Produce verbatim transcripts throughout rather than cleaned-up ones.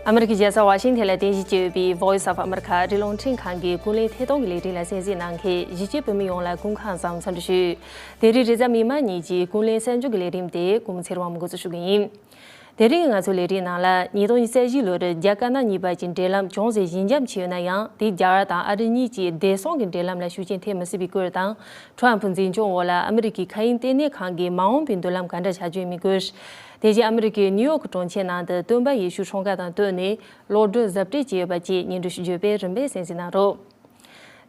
ཨ་མི་རི་ཀའི་རྒྱལ་ས་ཝ་ཤིང་ཐན་ལ་རྟེན་གཞི་བྱས་ཡོད་པའི་Voice of America ཨ་རིའི་རླུང་འཕྲིན་ཁང་གི་ཀུན་གླེང་ཐད་གཏོང་གི་ལས་རིམ་ལ་གསན་གཟིགས་གནང་མཁན་གཞིས་བྱེས་བོད་མི་ཡོངས་ལ་སྐུ་ཁམས་བཟང་འཚམས་འདྲི་ཞུ། དེ་རིང་རེས་གཟའ་མིག་དམར་ཉིན་གྱི་ཀུན་གླེང་གསར་འགྱུར་གྱི་ལས་རིམ་དེ་ཀུན་ཚེ་རིང་དབང་མོས་འགོ་འཛུགས་ཞུ་གི་ཡིན། དེ་རིང་གི་ང་ཚོའི་ལས་རིམ་ནང་ལ་ཉིས་སྟོང་ཉི་ཤུ་རྩ་བཞི་ལོར་རྒྱ་དཀར་ནག་གཉིས་བར་གྱི་འབྲེལ་ལམ་ཅུང་ཟད་ཞི་འཇམ་ཕྱིན་ཡོད་ན་ཡང་དེ་རྒྱ་གར་དང་ཨ་རི་གཉིས་ཀྱི་བདེ་སྲུང་གི་འབྲེལ་ལམ་ལ་ཤུགས་རྐྱེན་ཐེབས་མི་སྲིད་པའི་སྐོར་དང་། ཁྲོམ་ཕུ་འཛིན་སྐྱོང་འོག་ལ་ཨ་མི་རི་ཀའི་མཁའ་དབྱིངས་ལྟེ་གནས་ཁང་གིས་མ་འོངས་པའི་མདུན་ལམ་ག་འདྲ་བྱ་རྒྱུ་ཡིན་མིན་སྐོར། དེ་བཞིན་ཨ་མི་རི་ཀའི་ནིའུ་ཡོག་གྲོང་ཁྱེར་ནང་དུ་སྟོན་པ་ཡེ་ཤུ་འཁྲུངས་སྐར་དང་བསྟུན་ནས་གློག་སྒྲོན་གཟབ་སྤྲས་བྱས་ཡོད་པ་བཅས་སྙན་སྒྲོན་ཞུ་རྒྱུ་བས་རིམ་པས་གསན་གཟིགས་གནང་རོགས།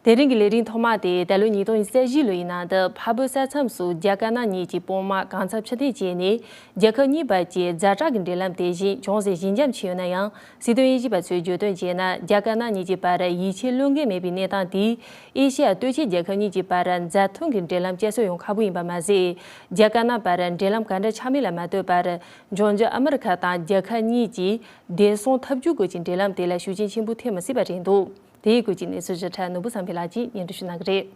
དེ་རིང་གི་ལས་རིམ་ཐོག་མ་དེ་ད་ལོའི་ཉིས་སྟོང་ཉི་ཤུ་རྩ་བཞི་ལོ་ཡི་ནང་དུ་འཕགས་བོད་ས་མཚམས་སུ་རྒྱ་དཀར་ནག་གཉིས་ཀྱི་དཔུང་དམག་གང་འཚམ་ཕྱིར་འཐེན་བྱས་ནས་རྒྱལ་ཁབ་གཉིས་བར་གྱི་ཛ་དྲག་གི་འབྲེལ་ལམ་དེ་བཞིན་ཅུང་ཟད་ཞི་འཇམ་ཕྱིན་ཡོད་ན་ཡང་། སྲིད་དོན་དབྱེ་ཞིབ་པ་ཚོས་བརྗོད་དོན་བྱས་ན། རྒྱ་དཀར་ནག་གཉིས་ཀྱི་བར་ཡིད་ཆེས་བློས་འགེལ་མེད་པའི་གནས་སྟངས་དེས་ཨེ་ཤེ་ཡ་སྟོད་ཕྱོགས་རྒྱལ་ཁབ་གཉིས་ཀྱི་བར་མཛའ་མཐུན་གྱི་འབྲེལ་ལམ་བསྐྱར་གསོ་ཡོང་ཁག་པོ་ཡིན་པ་མ་ཟད། རྒྱ་དཀར་ནག་བར་འབྲེལ་ལམ་ག་འདྲ་ཆགས་མིན་ལ་མ་ལྟོས་པར། འབྱུང་འགྱུར་ཨ་མི་རི་ཁ་དང་རྒྱལ་ཁབ་གཉིས་ཀྱིས་བདེ་སྲུང་ཐབས་ཇུས་སྐོར་གྱི་འབྲེལ་ལམ་དེ་ལ་ཤུགས་རྐྱེན་ཆེན་པོ་ཐེབས་མི་སྲིད་པ་རེད་འདུག་དེའི་སྐོར་གྱི་གནས་ཚུལ་ཞིབ་ཕྲ་ནོར་བུ་བསམ་འཕེལ་ལགས་ཀྱིས་སྙན་སྒྲོན་ཞུ་གནང་གི་རེད།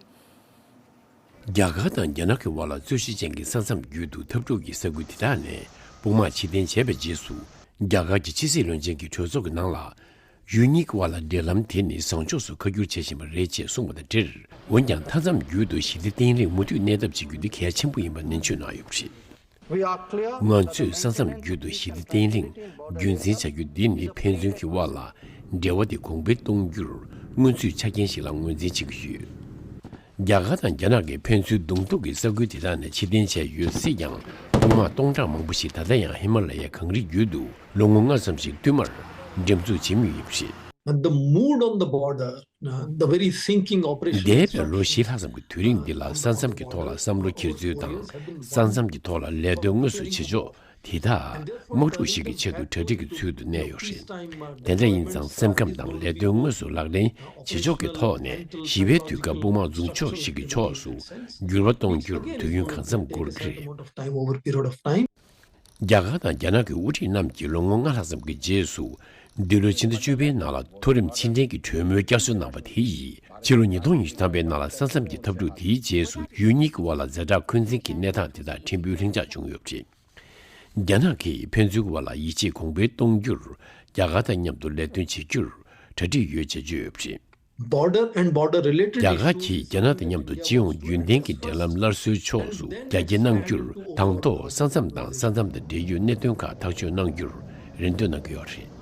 རྒྱ་གར་དང་རྒྱ་ནག་གི་དབར་ལ་རྩོད་གཞི་ཅན་གྱི་ས་མཚམས་བརྒྱུད་དུ་འཐབ་འཁྲུག་གི་ས་ཁུལ་དེ་དག་ནས་དཔུང་དམག་ཕྱིར་འཐེན་བྱས་པའི་རྗེས་སུ། རྒྱ་གར་གྱི་ཕྱི་སྲིད་བློན་ཆེན་གྱི་གྲོས་ཚོགས་ཀྱི་ནང་ལ། ཡུལ་གཉིས་ཀྱི་དབར་ལ་འབྲེལ་ལམ་དེ་ནི་བཟང་ཕྱོགས་སུ་ཁ་བསྒྱུར་བྱེད་བཞིན་པ་རེད་ཅེས་གསུངས་པ་དང་འབྲེལ། འོན་ཀྱང་མཐའ་མཚམས་བརྒྱུད་དུ་ཞི་བདེ་བརྟན་ལྷིང་མུ་མཐུད་གནས་ཐབས་བྱེད་རྒྱུ་འདི་གལ་ཆེན་པོ་ཡིན་པ་ནན་བརྗོད་གནང་ཡོད་པ་རེད། ང་ཚོས་ས་མཚམས་བརྒྱུད་དུ་ཞི་བདེ་བརྟན་ལྷིང་རྒྱུན་འཛིན་བྱ་རྒྱུ་འདི་ནི་ཕན་ཚུན་གྱི་དབར་ལ་འབྲེལ་བ་དེ་གོང་འཕེལ་གཏོང་རྒྱུར་སྔོན་ཚུད་ཆ་རྐྱེན་ཞིག་ལ་ངོས་འཛིན་བྱེད་ཀྱི་ཡོད། རྒྱ་གར་དང་རྒྱ་ནག་གིས་ཕན་ཚུན་གདོང་ཐུག་གི་ས་ཁུལ་དེ་དག་ནས་ཕྱིར་འཐེན་བྱས་ཡོད་སྲིད་ཀྱང་། དཔུང་དམག་སྟོང་ཕྲག་མང་པོ་ཞིག་ད་ལྟ་ཡང་ཧི་མ་ལ་ཡའི་གངས་རིའི་རྒྱུད་དུ་ལོ་ངོ་ལྔ་ཙམ་ཞིག་བསྟུད་མར་འགྲེམས་འཛུགས་བྱེད་མུས་ཡིན་པ་རེད། And the mood on the border, uh, the very sinking operation འདས་པའི་ལོ་བཞི་ལྷག་ཙམ་གྱི་དུས་རིང་འདི་ལ་ས་མཚམས་ཀྱི་ཐོག་ལ་བསམ་བློ་འཁྱེར་ཚུལ་དང་། ས་མཚམས་ཀྱི་ཐོག་ལ་ལས་དོན་དངོས་སུ་བྱེད་ཕྱོགས་དེ་དག་དམག་འཁྲུག་ཞིག་གི་ཆེད་དུ་གྲ་སྒྲིག་གི་ཚུལ་དུ་གནས་ཡོད་རེད། དེ་འདྲ་ཡིན་ཙང་སེམས་ཁམས་དང་ལས་དོན་དངོས་སུ་ལག་ལེན་བྱེད་ཕྱོགས་ཀྱི་ཐོག་ནས་ཞི་བའི་དུས་སྐབས་དཔུང་དམག་འཛུགས་ཕྱོགས་ཤིག་གི་ཕྱོགས་སུ་འགྱུར་བ་གཏོང་རྒྱུར་དུས་ཡུན་གང་འཚམ་འགོར་གྱི་རེད། རྒྱ་གར་དང་རྒྱ་ནག་གི་དབུ་ཁྲིད་རྣམས་ཀྱིས་ལོ་ངོ་ལྔ་ལྷག་ཙམ་གྱི་རྗེས་སུ། འདི་ལོའི་ཕྱི་ཟླ་བཅུ་པའི་ནང་ལ་མཐོ་རིམ་ཕྱི་འབྲེལ་གྱི་གྲོས་མོལ་བསྐྱར་གསོ་གནང་བ་དེ་ཡིས། ཕྱི་ལོ་ཉིས་སྟོང་ཉི་ཤུ་ཐམ་པའི་ནང་ལ་ས་མཚམས་ཀྱི་འཐབ་འཁྲུག་དེའི་རྗེས་སུ་ཡུལ་གཉིས་ཀྱི་དབར་ལ་ཛ་དྲག་འཁོན་འཛིན་གྱི་གནས་སྟངས་དེ་དག་ཕྲན་བུ་ལྷིང་འཇགས་བྱུང་ཡོད་པ་རེད། རྒྱ་ནག་གིས་ཕན་ཚུན་དབར་ལ་ཡིད་ཆེས་གོང་འཕེལ་གཏོང་རྒྱུར་རྒྱ་གར་དང་མཉམ་དུ་ལས་དོན་བྱེད་རྒྱུར་གྲ་སྒྲིག་ཡོད་ཅེས་བརྗོད་ཡོད་པ་རེད། Border and border related རྒྱ་གར་གྱིས་རྒྱ་ནག་དང་མཉམ་དུ་སྤྱི་ཡོངས་རྒྱུན་ལྡན་གྱི་འབྲེལ་ལམ་སླར་གསོའི་ཕྱོགས་སུ་རྒྱ་སྐྱེད་གནང་རྒྱུར་དང་ཐོག་ས་མཚམས་དང་ས་མཚམས་དང་འབྲེལ་ཡོད་གནད་དོན་ཁག་ཐག་གཅོད་གནང་རྒྱུར་རེ་འདུན་གནང་གི་ཡོད་རེད།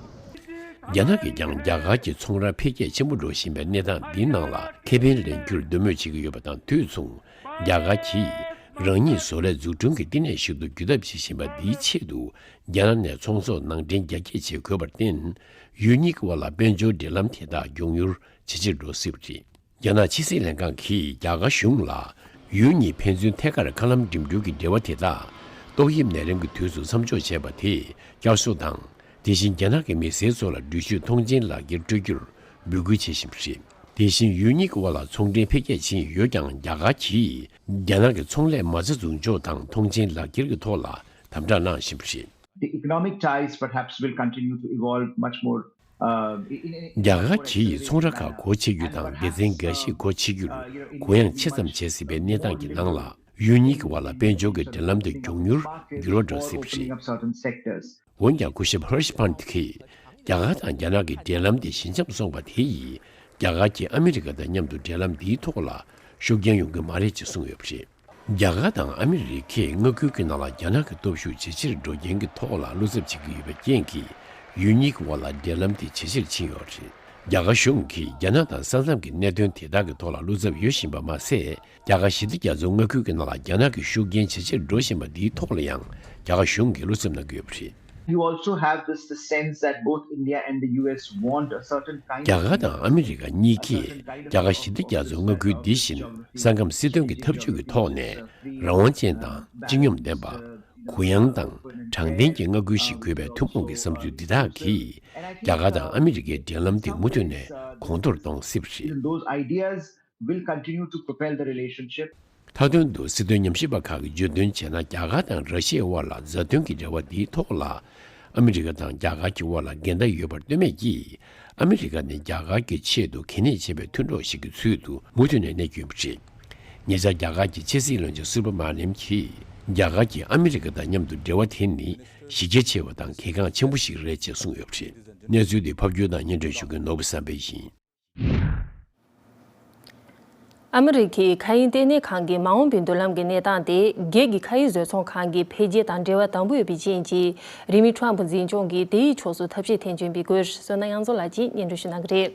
རྒྱ་ནག་གིས་ཀྱང་རྒྱ་གར་གྱི་ཚོང་ར་འཕེལ་རྒྱས་ཆེན་པོ་འགྲོ་བཞིན་པའི་གནས་སྟངས་འདིའི་ནང་ལ་ཁེ་ཕན་ལེན་རྒྱུར་འདོད་མོས་བྱེད་ཀྱི་ཡོད་པ་དང་དུས་མཚུངས། རྒྱ་གར་གྱིས་རང་ཉིད་བཟོ་ལས་འཛུགས་སྐྲུན་གྱི་བསྟི་གནས་ཤིག་ཏུ་འགྱུར་ཐབས་བྱེད་བཞིན་པ་འདིའི་ཆེད་དུ་རྒྱ་ནག་ནས་ཚོང་ཟོག་ནང་འདྲེན་རྒྱ་སྐྱེད་བྱེད་དགོས་པར་བརྟེན། ཡུལ་གཉིས་ཀྱི་དབར་ལ་དཔལ་འབྱོར་འབྲེལ་ལམ་དེ་དག་མགྱོགས་མྱུར་ཇེ་ཆེར་འགྲོ་སྲིད་པ་རེད། རྒྱ་ནག་ཕྱི་སྲིད་ལྷན་ཁང་གིས་རྒྱ་གར་གཞུང་ལ་ཡུལ་གཉིས་ཕན་ཚུན་ཐད་ཀར་མཁའ་ལམ་འགྲིམ་འགྲུལ་གྱི་འབྲེལ་བ་དེ་དག་ཏོག་དབྱིབས་ནད་རིམས་ཀྱི་དུས་སུ་མཚམས་འཇོག་བྱས་པ་དེ་བསྐྱར་གསོ་དང་། དེ་བཞིན་རྒྱ་ནག་གི་མི་སེར་ཚོ་ལ་འགྲུལ་བཞུད་ཐོངས་མཆན་ལག་འཁྱེར་སྤྲོད་རྒྱུར་འབོད་སྐུལ་བྱེད་བཞིན་པ་རེད། དེ་བཞིན་ཡུལ་གཉིས་ཀྱི་དབར་ལ་ཚོང་འབྲེལ་འཕེལ་རྒྱས་ཕྱིན་ཡོད་ཀྱང་། རྒྱ་གར་གྱིས་རྒྱ་ནག་གི་ཚོང་ལས་མ་རྩ་འཛུགས་འཇོག་དང་ཐོངས་མཆན་ལག་འཁྱེར་གྱི་ཐོག་ལ་དམ་དྲག་གནང་བཞིན་པ་རེད། The economic ties perhaps will continue to evolve much more, uh, in, in, in རྒྱ་གར་གྱིས་ཚོང་ར་ཁག་སྒོ་ཕྱེ་རྒྱུ་དང་སྡེ་ཚན་འགའ་ཤས་སྒོ་ཕྱེ་རྒྱུར་གུ་ཡངས་ཆེ་ཙམ་བྱས་སྲིད་པའི་གནས་སྟངས་ཀྱི་ནང་ལ། ཡུལ་གཉིས་ཀྱི་དབར་ལ་དཔལ་འབྱོར་གྱི་འབྲེལ་ལམ་དེ་མགྱོགས་མྱུར་འགྱུར་བ་འགྲོ་སྲིད་པ་རེད། འོན་ཀྱང་སྐུ་ཞབས་ཧར་ཤ་ཕན་གྱིས་རྒྱ་གར་དང་རྒྱ་ནག་གི་འབྲེལ་ལམ་དེ་ཞི་འཇམ་སོང་བ་དེ་ཡིས་རྒྱ་གར་གྱིས་ཨ་མི་རི་ཀ་དང་མཉམ་དུ་འབྲེལ་ལམ་འདིའི་ཐོག་ལ་ཤུགས་རྐྱེན་ཡོང་གི་མ་རེད་ཅེས་གསུངས་ཡོད་པ་རེད། རྒྱ་གར་དང་ཨ་མི་རི་ཀས་མངའ་ཁུལ་གྱི་ནང་ལ་རྒྱ་ནག་གི་སྟོབས་ཤུགས་ཇེ་ཆེར་འགྲོ་རྐྱེན་གྱི་ཐོག་ལ་བློ་འཚབ་བྱེད་ཀྱི་ཡོད་པའི་རྐྱེན་གྱིས་ཡུལ་གཉིས་ཀྱི་དབར་ལ་འབྲེལ་ལམ་དེ་ཇེ་ཆེར་ཕྱིན་ཡོད་པ་རེད། རྒྱ་གར་གཞུང་གིས་རྒྱ་ནག་དང་ས་མཚམས་ཀྱི་གནད་དོན་དེ་དག་གི་ཐོག་ལ་བློ་འཚབ་ཡོད་བཞིན་པ་མ་ཟད། རྒྱ་གར་ཞི་བདེ་རྒྱ་མཚོའི་མངའ་ཁུལ་གྱི་ནང་ལ་རྒྱ་ནག་གི་ཤུགས་རྐྱེན་ཇེ་ཆེར་འགྲོ་བཞིན་པ་འདིའི་ཐོག་ལ་ཡང་རྒྱ་གར་གཞུང་གིས་བློ་འཚབ་གནང་གི་ཡོད་པ་རེད། You also have this, the sense that both India and the U S want a certain kind རྒྱ་གར་དང་ཨ་མི་རི་ཀ་གཉིས་ཀས་རྒྱ་གར་ཞི་བདེ་རྒྱ་མཚོའི་མངའ་ཁུལ་འདི་བཞིན་ས་ཁམས་སྲིད་དོན་གྱི་འཐབ་ཇུས་ཀྱི་ཐོག་ནས་རང་དབང་ཅན་དང་སྤྱི་སྙོམས་ལྡན་པ། གུ་ཡངས་དང་དྲང་བདེན་གྱི་མངའ་ཁུལ་ཞིག་དགོས་པའི་ཐུན་མོང་གི་བསམ་ཚུལ་འདི་དག་གིས་རྒྱ་གར་དང་ཨ་མི་རི་ཀའི་འབྲེལ་ལམ་དེ་མུ་མཐུད་ནས་གོང་མཐོར་གཏོང་སྲིད་པ་རེད། Those ideas will continue to propel the relationship. མཐའ་དོན་དུ་སྲིད་དོན་ཉམས་ཞིབ་པ་ཁག་གིས་བརྗོད་དོན་བྱས་ན། རྒྱ་གར་དང་ར་ཤི་ཡའི་དབར་ལ་མཛའ་མཐུན་གྱི་འབྲེལ་བ་འདིའི་ཐོག་ལ་ཨ་མི་རི་ཀ་དང་རྒྱ་གར་གྱི་དབར་ལ་འགལ་ཟླ་ཡོད་པར་ལྟོས་མེད་ཀྱིས། ཨ་མི་རི་ཀ་ནི་རྒྱ་གར་གྱི་ཆེད་དུ་གལ་གནད་ཆེ་བའི་མཐུན་གྲོགས་ཤིག་གི་ཚུལ་དུ་མུ་མཐུད་ནས་གནས་ཀྱི་ཡོད་པ་རེད། ཉེ་ཆར་རྒྱ་གར་གྱི་ཕྱི་སྲིད་བློན་ཆེན་སི་ལྦ་མ་ནམ་གྱིས་ རྒྱ་གར་གྱིས་ཨ་མི་རི་ཀ་དང་མཉམ་དུ་འབྲེལ་བ་དེ་ནི་གཞི་རྒྱ་ཆེ་བ་དང་གལ་འགངས་ཆེན་པོ་ཞིག་རེད་ཅེས་གསུངས་ཡོད་པ་རེད། གནས་ཚུལ་འདི་ཕབ་སྒྱུར་དང་སྙན་སྒྲོན་ཞུ་མཁན་ནོར་བུ་བསམ་འཕེལ་ཡིན། ཨ་མི་རི་ཀའི་མཁའ་དབྱིངས་ལྟེ་གནས་ཁང་གི་མ་འོངས་པའི་མདུན་ལམ་གྱི་གནས་སྟངས་དེ་རྒྱལ་གྱི་མཁའ་དབྱིངས་བཟོ་ཚོང་ཁང་གི་འཕེལ་རྒྱས་དང་འབྲེལ་བ་དམ་པོ་ཡོད་པའི་རྐྱེན་གྱིས། རིང་མིན་ཊམ་ཕུ་འཛིན་སྐྱོང་གིས་དེའི་ཕྱོགས་སུ་ཐབས་ཤེས་འཐེན་བྱོས་པའི་སྐོར་བསོད་ནམས་དབྱངས་མཚོ་ལགས་ཀྱིས་སྙན་སྒྲོན་ཞུ་གནང་གི་རེད།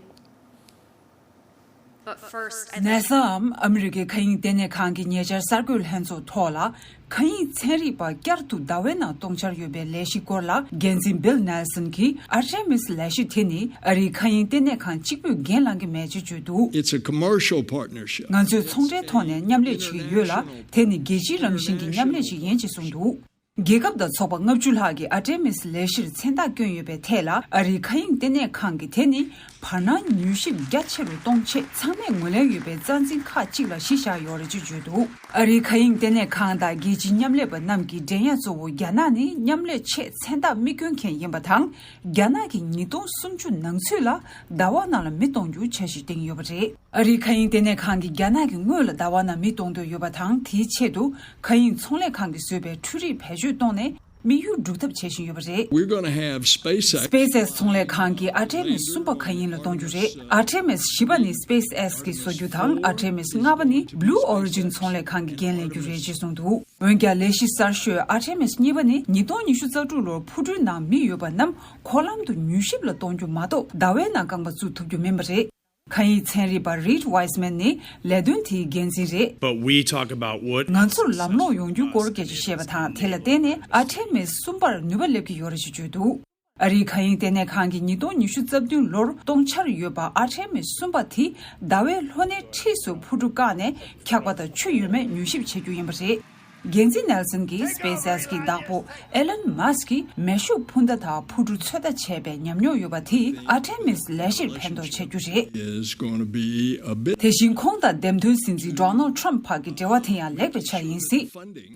ནེ་སའམ་ཨ་མི་རི་ཀའི་མཁའ་དབྱིངས་ལྟེ་གནས་ཁང་གི་ཉེ་ཆར་གསར་འགོད་ལྷན་ཚོགས་ཐོག་ལ། མཁའ་དབྱིངས་ཚན་རིག་པ་བསྐྱར་དུ་ཟླ་བའི་ནང་གཏོང་འཆར་ཡོད་པའི་ལས་གཞི་སྐོར་ལ། འགན་འཛིན་བིལ་ནེལ་སོན་གྱིས། ཨར་ཏེ་མིས་ལས་གཞི་དེ་ནི་ཨ་རིའི་མཁའ་དབྱིངས་ལྟེ་གནས་ཁང་གཅིག་པུས་འགན་བླང་གི་མེད་ཅེས་བརྗོད་འདུག It's a commercial partnership. ང་ཚོས་ཚོང་འབྲེལ་ཐོག་ནས་མཉམ་ལས་བྱེད་ཀྱི་ཡོད་ལ། དེ་ནི་རྒྱལ་སྤྱིའི་རང་བཞིན་གྱི་མཉམ་ལས་ཤིག་ཡིན་ཅེས་གསུངས་འདུག་རྒྱལ་ཁབ་དང་ཚོགས་པ་ལྔ་བཅུ་ལྷག་གིས་ཨར་ཏེ་མིས་ལས་གཞིར་མཚན་རྟགས་བསྐྱོན་ཡོད་པའི་ཐད་ལ། ཨ་རིའི་མཁའ་དབྱིངས་ལྟེ་གནས་ཁང་གིས་དེ་ནི་བར་སྣང་མྱུལ་ཞིབ་རྒྱ་ཆེ་རུ་གཏོང་ཆེད་ཚང་མས་ངོས་ལེན་ཡོད་པའི་རྩ་འཛིན་ཁག་ཅིག་ལ་གཞི་བཞག་ཡོད་རེད་ཅེས་བརྗོད་འདུག་ཨ་རིའི་མཁའ་དབྱིངས་ལྟེ་གནས་ཁང་དང་རྒྱལ་སྤྱིའི་མཉམ་ལས་པ་རྣམས་ཀྱི་འགྲན་ཡ་གཙོ་བོ་རྒྱ་ནག་ནི་མཉམ་ལས་ཆེད་མཚན་རྟགས་མི་བསྐྱོན་མཁན་ཡིན་པ་དང་། རྒྱ་ནག་གིས་ཉིས་སྟོང་སུམ་ཅུ་ནང་ཚུད་ལ་ཟླ་བ་ནང་ལ་མི་གཏོང་རྒྱུ་འཆར་གཞི་བཏིང་ཡོད་པ་རེད། ཨ་རིའི་མཁའ་དབྱིངས་ལྟེ་གནས་ཁང་གིས་རྒྱ་ནག་གི་དངུལ་ལ་ཟླ་བ་ནང་མི་གཏོང་འདོད་ཡོད་པ་དང་། དེའི་ཆེད་དུ་མཁའ་དབྱིངས་ཚོང་ལས་ཁང་གིས་བཟོས་པའི་འཕྲུལ་རིག་བེད་སྤྱོད་གཏོང་ནས་དམིགས་ཡུལ་སྒྲུབ་ཐབས་བྱེད་བཞིན་ཡོད་པ་རེད། We're gonna have SpaceX. སྤེས་ཨེག་སི་ཚོང་ལས་ཁང་གིས་ཨར་ཏེ་མིས་གསུམ་པ་མཁའ་དབྱིངས་ལ་གཏོང་རྒྱུ་རེད། ཨར་ཏེ་མིས་བཞི་པ་ནི་སྤེས་ཨེག་སི་གིས་བཟོ་རྒྱུ་དང་། ཨར་ཏེ་མིས་ལྔ་པ་ནི་Blue Origin ཚོང་ལས་ཁང་གིས་འགན་ལེན་རྒྱུ་རེད་ཅེས་གསུངས་འདུག་འོན་ཀྱང་ལས་གཞི་གསར་ཤོས་ཨར་ཏེ་མིས་གཉིས་པ་ནི་ཉིས་སྟོང་ཉི་ཤུ་རྩ་དྲུག་ལོར་འཕུར་གྲུའི་ནང་མི་ཡོད་པ་རྣམས་འཁོར་ལམ་དུ་མྱུལ་ཞིབ་ལ་གཏོང་རྒྱུ་མ་གཏོགས་ཟླ་བའི་ནང་རྐང་པ་བཙུགས་ཐུབ་རྒྱུ་མིན་པ་རེད། མཁའ་དབྱིངས་ཚན་རིག་པ་Reid Wiseman ནི་ལས་དོན་དེའི་འགན་འཛིན་རེད། But we talk about what ང་ཚོར་ལམ་ལྷོང་ཡོང་རྒྱུའི་སྐོར་སྐད་ཆ་བཤད་པ་དང་། དེ་ལ་བརྟེན་ནས་ཨར་ཏེ་མིས་གསུམ་པར་ནུས་པ་སླེབས་ཀྱི་ཡོད་རེད་ཅེས་བརྗོད་འདུག་ཨ་རིའི་མཁའ་དབྱིངས་ལྟེ་གནས་ཁང་གིས་ཉིས་སྟོང་ཉི་ཤུ་རྩ་བདུན་ལོར་གཏོང་འཆར་ཡོད་པ་ཨར་ཏེ་མིས་གསུམ་པ་དེ་ཟླ་བའི་ལྷོ་སྣེ་འཁྲིས་སུ་འཕུར་གྲུ་བཀག་ནས་འཁྱག་པ་དང་ཆུ་ཡོད་མེད་མྱུལ་ཞིབ་བྱེད་རྒྱུ་ཡིན་པ་རེད། འགན་འཛིན་ནེལ་སོན་གྱིས་སྤེས་ཨེག་སི་གི་བདག་པོ་ཨེ་ལོན་མཱ་སི་ཀྱིས་མེ་ཤུགས་འཕུར་མདའ་དང་འཕུར་གྲུ་ཚོད་ལྟ་བྱས་པའི་ཉམས་མྱོང་ཡོད་པ་དེས་ཨར་ཏེ་མིས་ལས་གཞིར་ཕན་ཐོགས་བྱེད་རྒྱུ་རེད། Is gonna be a bit དེ་བཞིན་ཁོང་དང་འདེམས་ཐོན་སྲིད་འཛིན་Donald Trump བར་གྱི་འབྲེལ་བ་དེ་ཡང་ལེགས་པའི་ཆ་ཡིན་སྲིད།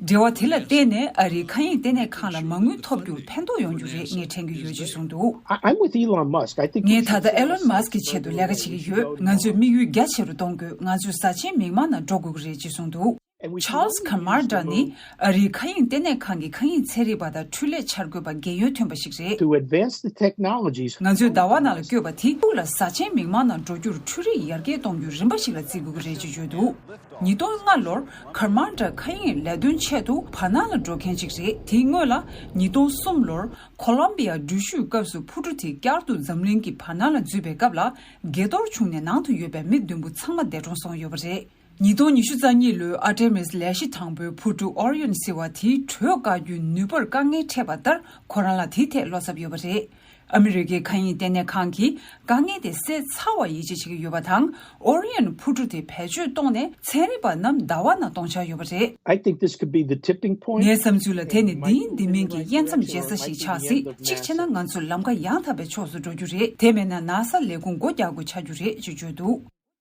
འབྲེལ་བ་དེ་ལ་བརྟེན་ནས་ཨ་རིའི་མཁའ་དབྱིངས་ལྟེ་གནས་ཁང་ལ་མ་དངུལ་ཐོབ་རྒྱུར་ཕན་ཐོགས་ཡོང་རྒྱུ་རེད་ངས་དྲན་གྱི་ཡོད་ཅེས་གསུངས་འདུག I- I'm with Elon Musk. I think we ངས་ད་ལྟ་ཨེ་ལོན་མཱ་སི་ཀྱི་ཆེད་དུ་ལས་ཀ་བྱེད་ཀྱི་ཡོད། ང་ཚོས་དམིགས་ཡུལ་རྒྱ་ཆེ་རུ་གཏོང་དགོས། ང་ཚོས་གཟའ་ཆེན་མིག་དམར་ནང་འགྲོ་དགོས་ཀྱི་རེད་ཅེས་གསུངས་འདུག Charles Camarda ནི་ཨ་རིའི་མཁའ་དབྱིངས་ལྟེ་གནས་ཁང་གི་མཁའ་དབྱིངས་ཚན་རིག་པ་དང་འཕྲུལ་ལས་འཆར་འགོད་པ་རྒན་ཡོལ་ཐོན་པ་ཞིག་རེད། To advance the technologies ང་ཚོས་ཟླ་བ་ནང་ལ་བསྐྱོད་པ་དེ་ཕུགས་ལ་གཟའ་ཆེན་མིག་དམར་ནང་འགྲོ་རྒྱུར་འཕྲུལ་རིག་ཡར་རྒྱས་གཏོང་རྒྱུར་རིམ་པ་ཞིག་ལ་བརྩི་དགོས་ཀྱི་རེད་ཅེས་བརྗོད་འདུག་ཉིས་སྟོང་ལྔ་ལོར་Camarda མཁའ་དབྱིངས་ལས་དོན་ཆེད་དུ་བར་སྣང་ལ་འགྲོ་མཁན་ཅིག་རེད། དེའི་སྔོན་ལ་ཉིས་སྟོང་གསུམ་ལོར་Columbia འགྲུལ་བཞུད་སྐབས་སུ་འཕུར་གྲུ་དེ་བསྐྱར་དུ་འཛམ་གླིང་གི་བར་སྣང་ལ་འཛུལ་བའི་སྐབས་ལ་དགྱེས་རྡོར་བྱུང་ནས་ནང་དུ་ཡོད་པའི་མི་བདུན་པོ་ཚང་མ་འདས་གྲོངས་སོང་ཡོད་པ་རེད། ཉིས་སྟོང་ཉི་ཤུ་རྩ་གཉིས་ལོའི་Artemis ལས་གཞི་དང་པོའི་འཕུར་གྲུ་Orion ཟེར་བ་དེའི་དྲོད་བཀག་རྒྱུའི་ནུས་པར་དཀའ་ངལ་འཕྲད་པ་ལྟར་ཁོ་རང་ལ་དེའི་ཐད་བློ་འཚབ་ཡོད་པ་རེད། ཨ་མི་རི་ཀའི་མཁའ་དབྱིངས་ལྟེ་གནས་ཁང་གིས་དཀའ་ངལ་དེ་སེལ་ཚར་བར་ཡིད་ཆེས་བྱེད་ཀྱི་ཡོད་པ་དང་། Orion འཕུར་གྲུ་དེ་བེད་སྤྱོད་གཏོང་ནས་ཚན་རིག་པ་རྣམས་ཟླ་བ་ནང་གཏོང་འཆར་ཡོད་པ་རེད། I think this could be the tipping point. ངའི་བསམ་ཚུལ་ལ་དེ་ནི་འདི་ཡིན་འདི་མིན་གྱི་དབྱེ་མཚམས་འབྱེད་ས་ཞིག་ཆགས་སྲིད། གཅིག་བྱས་ན་ང་ཚོར་ལམ་ཁ་ཡང་དག་པའི་ཕྱོགས་སུ་འགྲོ་རྒྱུ་རེད། དེ་མེད་ན་NASA ལས་ཁུངས་སྒོ་རྒྱག་དགོས་ཆགས་རྒྱུ་རེད་ཅེས་བརྗོད་འདུག་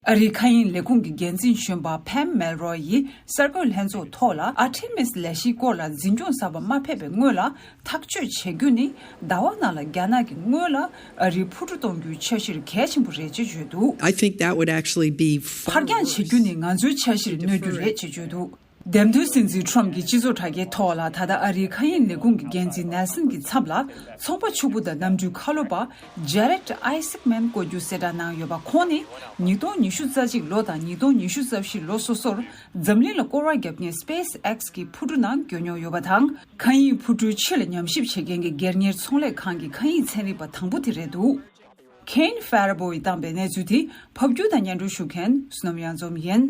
ཨ་རིའི་མཁའ་དབྱིངས་ལས་ཁུངས་ཀྱི་འགན་འཛིན་གཞོན་པ་Pam Melroy ཡིས་གསར་འགོད་ལྷན་ཚོགས་ཐོག་ལ་Artemis ལས་གཞིའི་སྐོར་ལ་འཛིན་སྐྱོང་གསར་པ་མ་ཕེབས་པའི་སྔོན་ལ་ཐག་གཅོད་བྱེད་རྒྱུ་ནི་ཟླ་བ་ནང་ལ་རྒྱ་ནག་གི་སྔོན་ལ་ཨ་རིའི་འཕུར་གྲུ་གཏོང་རྒྱུའི་འཆར་གཞིར་གལ་ཆེན་པོ་རེད་ཅེས་བརྗོད་འདུག I think that would actually be far ཕར་འགྱངས་བྱེད་རྒྱུ་ནི་ང་ཚོའི་འཆར་གཞིར་གནོད་རྒྱུ་རེད་ཅེས་བརྗོད་འདུག་འདེམས་ཐོན་སྲིད་འཛིན་Trump གྱིས་སྤྱི་ཚོགས་དྲ་རྒྱའི་ཐོག་ལ་ད་ལྟ་ཨ་རིའི་མཁའ་དབྱིངས་ལས་ཁུངས་ཀྱི་འགན་འཛིན་Nelson གྱི་མཚམས་ལ་ཚོང་པ་ཕྱུག་པོ་དང་གནམ་གྲུའི་ཁ་ལོ་པ་Jared Isaacman བསྐོ་རྒྱུ་གསལ་བསྒྲགས་གནང་ཡོད་པ། ཁོང་ནི་ཉིས་སྟོང་ཉི་ཤུ་རྩ་གཅིག་ལོ་དང་ཉིས་སྟོང་ཉི་ཤུ་རྩ་བཞི་ལོ་སོ་སོར་འཛམ་གླིང་ལ་སྐོར་བ་བརྒྱབ་མཁན་SpaceX གི་འཕུར་གྲུ་ནང་འགྲོ་མྱོང་ཡོད་པ་དང་། མཁའ་དབྱིངས་འཕུར་གྲུའི་ཕྱི་ལ་ཉམས་ཞིབ་བྱེད་མཁན་གྱི་སྒེར་གཉེར་ཚོང་ལས་ཁང་གི་མཁའ་དབྱིངས་ཚན་རིག་པ་དང་པོ་དེ་རེད་འདུག Kane Faribault ཡིས་བཏང་པའི་གནས་ཚུལ་དེ་ཕབ་སྒྱུར་དང་སྙན་སྒྲོན་ཞུ་མཁན་བསོད་ནམས་གཡང་འཛོམས་ཡིན།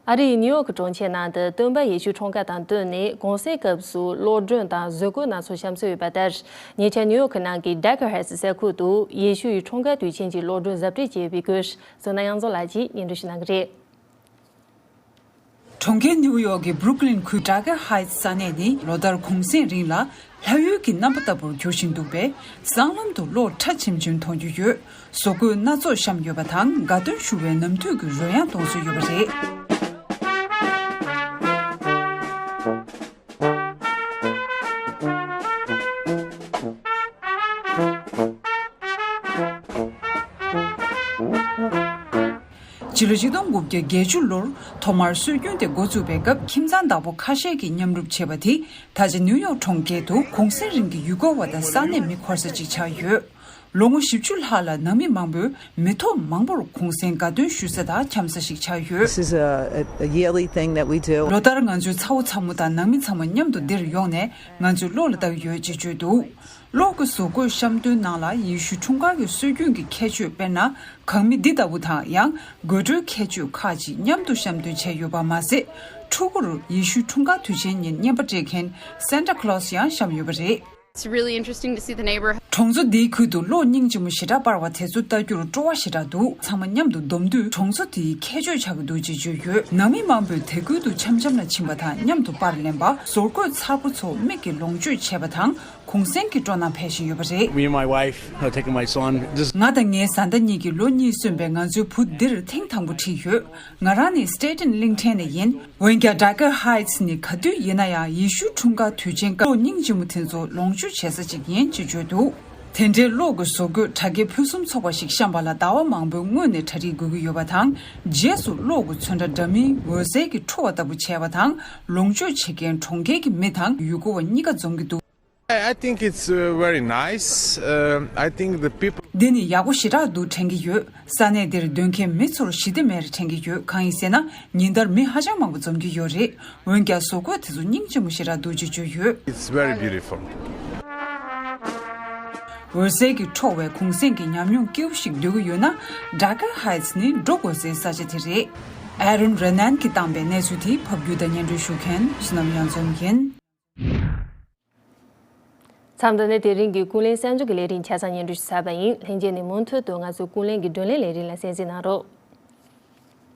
ཨ་རིའི་ནིའུ་ཡོག་གྲོང་ཁྱེར་ནང་དུ་སྟོན་པ་ཡེ་ཤུ་འཁྲུངས་སྐར་དང་བསྟུན་ནས་གུང་སེང་སྐབས་སུ་གློག་སྒྲོན་དང་བཟོ་བཀོད་སྣ་ཚོགས་བཤམས་གསོ་ཡོད་པ་ལྟར། ཉེ་ཆར་ནིའུ་ཡོག་གི་ནང་གི་Decker Heights ས་ཁུལ་དུ་ཡེ་ཤུ་ཡི་འཁྲུངས་སྐར་དུས་ཆེན་གྱི་གློག་སྒྲོན་གཟབ་སྤྲས་བྱས་ཡོད་པའི་སྐོར་བསོད་ནམས་གཡང་འཛོམས་ལགས་ཀྱིས་སྙན་སྒྲོན་ཞུ་གནང་གི་རེད། གྲོང་ཁྱེར་ནིའུ་ཡོག་གི་Brooklyn ཁུལ་Decker Heights ས་གནས་ནི་ལོ་ལྟར་གུང་སེང་རིང་ལ་ལྷ་ཡུལ་གྱི་རྣམ་པ་ལྟ་བུར་འགྱུར་བཞིན་འདུག་པས། སྲང་ལམ་དུ་གློག་ཁྲ་ཆེམ་ཆེམ་མཐོང་རྒྱུ་ཡོད། བཟོ་བཀོད་སྣ་ཚོགས་བཤམས་ཡོད་པ་དང་། དགའ་སྟོན་ཞུ་བའི་ནམ་དུས་ཀྱི་རོལ་དབྱངས་གཏོང་སྲོལ་ཡོད་པ་རེད། ཕྱི་ལོ་ཆིག་སྟོང་དགུ་བརྒྱ་བརྒྱད་ཅུ་ལོར་ཐོག་མར་སྲོལ་རྒྱུན་དེ་འགོ་བཙུགས་པའི་སྐབས། ཁྱིམ་ཚང་བདག་པོ་ཁ་ཤས་ཀྱིས་མཉམ་རུབ་བྱས་པ་དེས། ད་ཆ་ནིའུ་ཡོག་གྲོང་ཁྱེར་དུ་གུང་སེང་རིང་གི་ཡུལ་སྐོར་བ་དང་ས་གནས་མི་འཁོར་ས་ཅིག་ཆགས་ཡོད། ལོ་ངོ་བཞི་བཅུ་ལྷག་ལ་ནང་མི་མང་པོས་མི་ཐོག་མང་པོར་གུང་སེང་དགའ་སྟོན་ཞུ་ས་དང་འཆམ་ས་ཞིག་ཆགས་ཡོད། This is a, a yearly thing that we do. ལོ་ལྟར་ང་ཚོའི་ཚ་བོ་ཚ་མོ་དང་ནང་མི་ཚང་མ་མཉམ་དུ་འདིར་ཡོང་ནས་ང་ཚོའི་གློག་ལ་བལྟ་གི་ཡོད་ཅེས་བརྗོད་འདུག་གློག་གི་བཟོ་བཀོད་བཤམས་སྟོན་ནང་ལ་ཡེ་ཤུ་འཁྲུངས་སྐར་གྱི་སྲོལ་རྒྱུན་གྱི་ཁྱད་ཆོས། དཔེར་ན། གངས་མི་འདི་ལྟ་བུ་དང་། ཡང་དགོད་བྲོའི་ཁྱད་ཆོས་ཁག་ཅིག་མཉམ་དུ་བཤམས་སྟོན་བྱས་ཡོད་པ་མ་ཟད། ཕྲུ་གུར་ཡེ་ཤུའི་འཁྲུངས་སྐར་དུས་ཆེན་ཉིན་བརྙན་པར་སྤྲད་མཁན་Santa Claus ཡང་བཤམས་ཡོད་པ་རེད། It's really interesting to see the neighborhood. གྲོང་ཚོ་འདིའི་ཁུལ་དུ་གློག་སྙིང་རྗེ་མོ་ཞེ་དྲག་སྤར་བ་དེ་ཚོ་ལྟ་རྒྱུར་སྤྲོ་བ་ཞེ་དྲག་འདུག་ཚང་མ་མཉམ་དུ་བསྡོམས་དུས་གྲོང་ཚོ་དེའི་ཁྱད་ཆོས་ཆགས་ཀྱི་འདུག་ཅེས་བརྗོད་ཡོད། ནང་མི་མང་པོས་དེ་ཁུལ་དུ་འཆམ་འཆམ་ལ་ཕྱིན་པ་དང་མཉམ་དུ་པར་ལེན་པ། ཟུར་བཀོད་མཚར་པོ་ཚོ་མིག་གིས་ལོངས་སྤྱོད་བྱས་པ་དང་། གུང་སེང་གི་སྤྲོ་སྣང་འཕེལ་བཞིན་ཡོད་པ་རེད། Me and my wife are taking my son. This ང་དང་ངའི་བཟའ་ཟླ་གཉིས་ཀྱིས་ལོ་གཉིས་སོན་པའི་ང་ཚོའི་བུ་འདིར་ཐེངས་དང་པོ་ཁྲིད་ཡོད། ང་རང་ནི་སི་ཊེ་ཊན་གླིང་ཕྲན་ནས་ཡིན། འོན་ཀྱང་ཌ་ཀར་ཧའེ་ཊི་སི་ནི་ག་དུས་ཡིན་ན་ཡང་ཡེ་ཤུའི་འཁྲུངས་སྐར་དུས་ཆེན་སྐབས་གློག་སྙིང་རྗེ་མོ་དེ་ཚོ་ལོངས་སྤྱོད་བྱེད་ས་ཅིག་ཡིན་ཅེས་བརྗོད་འདུག་དེ་འདྲའི་གློག་གི་བཟོ་བཀོད་དྲ་རྒྱའི་ཕུན་སུམ་ཚོགས་པ་ཞིག་བཤམས་པ་ལ་ཟླ་བ་མང་པོའི་སྔོན་ནས་གྲ་སྒྲིག་དགོས་ཀྱི་ཡོད་པ་དང་། རྗེས་སུ་གློག་གི་ཚོན་ཁྲ་འདྲ་མིན་འོད་ཟེར་གྱིས་འཕྲོ་བ་ལྟ་བུ་བྱས་པ་དང་། ལོངས་སྤྱོད་བྱེད་མཁན་གྲོང་ཁྱེར་གྱི་མི་དང་ཡུལ་སྐོར་བ་གཉིས་ཀ་འཛོམས་ཀྱི་འདུག I I think it's uh, very nice. Uh, I think the people འདི་ནི་ཡག་པོ་ཞེ་དྲག་འདུག་དྲན་གྱི་ཡོད། ས་གནས་འདིར་སྡོད་མཁན་མི་ཚོར་ཞི་བདེ་མེད་རེད་དྲན་གྱི་ཡོད། གང་ཡིན་ཟེར་ན། ཉིན་ལྟར་མི་ཧ་ཅང་མང་པོ་འཛོམས་ཀྱི་ཡོད་རེད། འོན་ཀྱང་བཟོ་བཀོད་དེ་ཚོ་སྙིང་རྗེ་མོ་ཞེ་དྲག་འདུག་ཅེས་བརྗོད་ཡོད། It's very beautiful. འོད་ཟེར་གྱིས་འཕྲོ་བའི་གུང་སེང་གི་ཉམས་མྱོང་སྐྱིད་པོ་ཞིག་འདོད་ཀྱི་ཡོད་ན། ཌ་ཀར་ཧའེ་ཊི་སི་ནི་འགྲོ་དགོས་སའི་ས་ཆ་དེ་རེད། ཨ་རོན་རེ་ནན་གྱིས་བཏང་པའི་གནས་ཚུལ་དེ་ཕབ་སྒྱུར་དང་སྙན་སྒྲོན་ཞུ་མཁན་བསོད་ནམས་གཡང་འཛོམས་ཡིན། མཚམས་འདི་ནས་དེ་རིང་གི་ཀུན་གླེང་གསར་འགྱུར་གྱི་ལས་རིམ་ཆ་ཚང་སྙན་སྒྲོན་ཞུ་ཚར་བ་ཡིན། ལྷན་རྒྱས་ནས་མུ་མཐུད་དུ་ང་ཚོའི་ཀུན་གླེང་གི་བགྲོ་གླེང་ལས་རིམ་ལ་གསན་གཟིགས་གནང་རོགས།